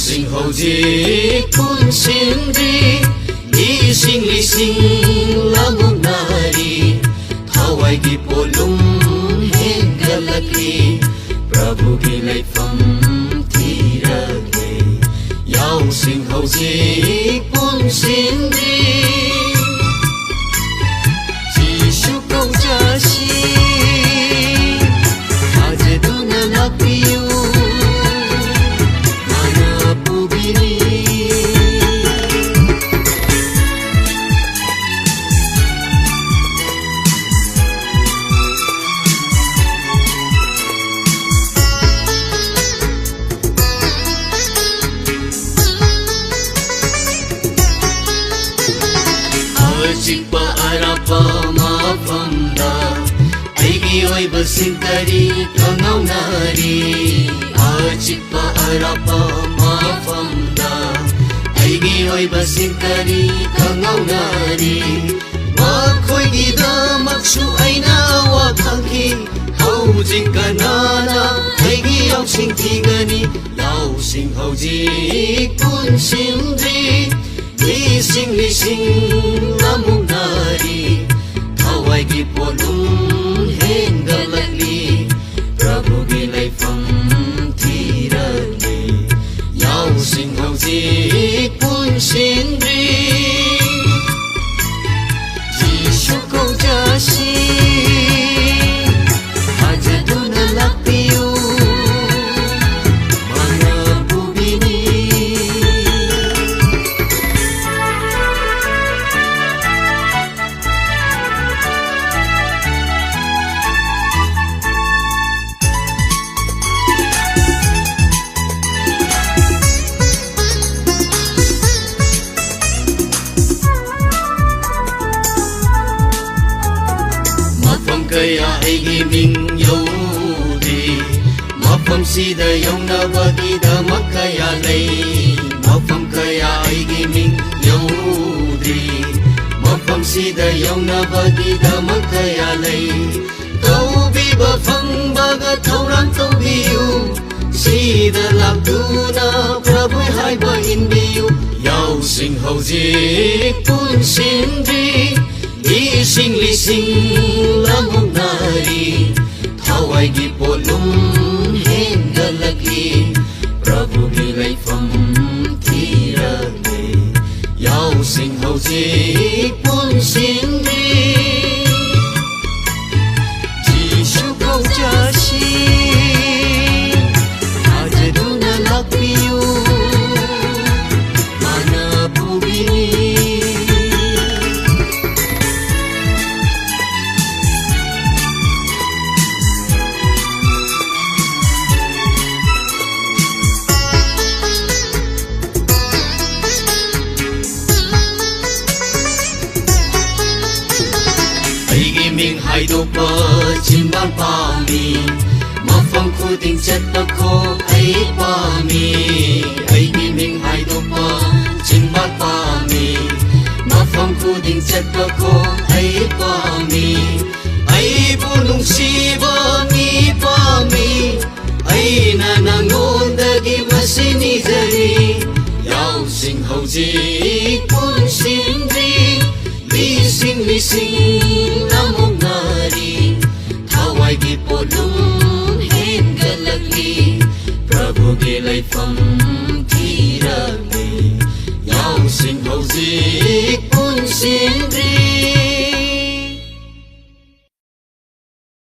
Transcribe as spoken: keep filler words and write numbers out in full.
ꯁꯤꯡ ꯍꯧꯖꯤꯛ ꯄꯨꯟꯁꯤꯟꯗ꯭ꯔꯤ, ꯂꯤꯁꯤꯡ ꯂꯤꯁꯤꯡ ꯂꯥꯃꯨꯛꯅꯔꯤ, ꯊꯋꯥꯏꯒꯤ ꯄꯣꯠꯂꯨꯝ ꯍꯦꯟꯒꯠꯂꯛꯂꯤ, ꯄ꯭ꯔꯚꯨꯒꯤ ꯂꯩꯐꯝ ꯊꯤꯔꯛꯂꯤ, ꯌꯥꯎꯁꯤꯡ ꯍꯧꯖꯤꯛ ꯄꯨꯟꯁꯤꯟꯗ꯭ꯔꯤ꯫ ꯖꯤꯁꯨ ꯀꯧꯖꯁꯤ, ꯊꯥꯖꯗꯨꯅ ꯂꯥꯛꯄꯤꯌꯨ, ꯃꯥꯅ ꯄꯨꯕꯤꯅꯤ꯫ ꯑꯆꯤꯛꯄ ꯑꯔꯥꯞꯄ ꯃꯐꯝꯗ ꯑꯩꯒꯤ ꯑꯣꯏꯕꯁꯤꯡ ꯀꯔꯤ ꯀꯉꯥꯎꯅꯔꯤ? ꯑꯆꯤꯛꯄ ꯑꯔꯥꯞꯄ ꯃꯐꯝꯗ ꯑꯩꯒꯤ ꯑꯣꯏꯕꯁꯤꯡ ꯀꯔꯤ ꯀꯉꯥꯎꯅꯔꯤ? ꯃꯈꯣꯏꯒꯤꯗꯃꯛꯁꯨ ꯑꯩꯅ ꯋꯥ ꯈꯪꯈꯤ꯫ ꯍꯧꯖꯤꯛ ꯀꯅꯥꯅ ꯑꯩꯒꯤ ꯌꯥꯎꯁꯤꯡ ꯊꯤꯒꯅꯤ? ꯂꯧꯁꯤꯡ ꯍꯧꯖꯤꯛ ꯄꯨꯟꯁꯤꯟꯗ꯭ꯔꯤ, ꯂꯤꯁꯤꯡ ꯂꯤꯁꯤꯡ ꯂꯥꯃꯨꯛꯅꯔꯤ, ꯊꯋꯥꯏꯒꯤ ꯄꯣꯠꯂꯨꯝ ꯍꯦꯟꯒꯠꯂꯛꯂꯤ, ꯄ꯭ꯔꯚꯨꯒꯤ ꯂꯩꯐꯝ ꯊꯤꯔꯛꯂꯤ, ꯌꯥꯎꯁꯤꯡ ꯍꯧꯖꯤꯛ ꯄꯨꯟꯁꯤꯟꯗ꯭ꯔꯤ꯫ ꯖꯤꯁꯨ ꯀꯧꯖꯁꯤ, ꯊꯥꯖꯗꯨꯅ ꯂꯥꯛꯄꯤꯌꯨ, ꯃꯥꯅ ꯄꯨꯕꯤꯅꯤ꯫ ꯃꯐꯝ ꯀꯌꯥ ꯑꯩꯒꯤ ꯃꯤꯡ ꯌꯧꯗ꯭ꯔꯤ, ꯃꯐꯝꯁꯤꯗ ꯌꯧꯅꯕꯒꯤꯗꯃꯛ ꯀꯌꯥ ꯂꯩ꯫ ꯃꯐꯝ ꯀꯌꯥ ꯑꯩꯒꯤ ꯃꯤꯡ ꯌꯧꯗ꯭ꯔꯤ, ꯃꯐꯝꯁꯤꯗ ꯌꯧꯅꯕꯒꯤꯗꯃꯛ ꯀꯌꯥ ꯂꯩ꯫ ꯇꯧꯕꯤꯕ ꯐꯪꯕꯒ ꯊꯧꯔꯥꯡ ꯇꯧꯕꯤꯌꯨ, ꯁꯤꯗ ꯂꯥꯛꯇꯨꯅ ꯄ꯭ꯔꯚꯨ ꯍꯥꯏꯕ ꯏꯟꯕꯤꯌꯨ꯫ ꯌꯥꯎꯁꯤꯡ ꯍꯧꯖꯤꯛ ꯄꯨꯟꯁꯤꯟꯗ꯭ꯔꯤ, ꯂꯤꯁꯤꯡ ꯂꯤꯁꯤꯡ ꯂꯥꯃꯨꯛꯅꯔꯤ꯫ ꯊꯋꯥꯏꯒꯤ ꯄꯣꯠꯂꯨꯝ ꯍꯦꯟꯒꯠꯂꯛꯂꯤ, ꯄ꯭ꯔꯚꯨꯒꯤ ꯂꯩꯐꯝ ꯊꯤꯔꯛꯂꯤ꯫ ꯌꯥꯎꯁꯤꯡ ꯍꯧꯖꯤꯛ ꯄꯨꯟꯁꯤꯟꯗ꯭ꯔꯤ꯫ ꯖꯤꯁꯨ ꯀꯧꯖꯁꯤ, ꯊꯥꯖꯗꯨꯅ ꯂꯥꯛꯄꯤꯌꯨ, ꯃꯥꯅ ꯄꯨꯕꯤꯅꯤ꯫ ꯑꯩꯒꯤ ꯃꯤꯡ ꯍꯥꯏꯗꯣꯛꯄ ꯆꯤꯟꯕꯥꯜ ꯄꯥꯝꯃꯤ, ꯃꯐꯝ ꯈꯨꯗꯤꯡ ꯆꯠꯄ ꯈꯣ ꯑꯩ ꯄꯥꯝꯃꯤ꯫ ꯑꯩꯒꯤ ꯃꯤꯡ ꯍꯥꯏꯗꯣꯛꯄ ꯆꯤꯟꯕꯥꯜ ꯄꯥꯝꯃꯤ, ꯃꯐꯝ ꯈꯨꯗꯤꯡ ꯆꯠꯄ ꯈꯣ ꯑꯩ ꯄꯥꯝꯃꯤ꯫ ꯑꯩꯕꯨ ꯅꯨꯡꯁꯤꯕ ꯃꯤ ꯄꯥꯝꯃꯤ, ꯑꯩꯅ ꯅꯉꯣꯟꯗꯒꯤ ꯃꯁꯤ ꯅꯤꯖꯔꯤ꯫ ꯌꯥꯎꯁꯤꯡ ꯍꯧꯖꯤꯛ ꯄꯨꯟꯁꯤꯟꯗ꯭ꯔꯤ, ꯂꯤꯁꯤꯡ ꯂꯤꯁꯤꯡ ꯑꯃꯨꯛ ꯅꯥꯔꯤ꯫ ꯊꯋꯥꯏꯒꯤ ꯄꯣꯠꯂꯨꯝ ꯍꯦꯟꯒꯠꯂꯛꯂꯤ, ꯄ꯭ꯔꯚꯨꯒꯤ ꯂꯩꯐꯝ ꯊꯤꯔꯛꯂꯤ꯫ ꯌꯥꯎꯁꯤꯡ ꯍꯧꯖꯤꯛ ꯄꯨꯟꯁꯤꯟꯗ꯭ꯔꯤ꯫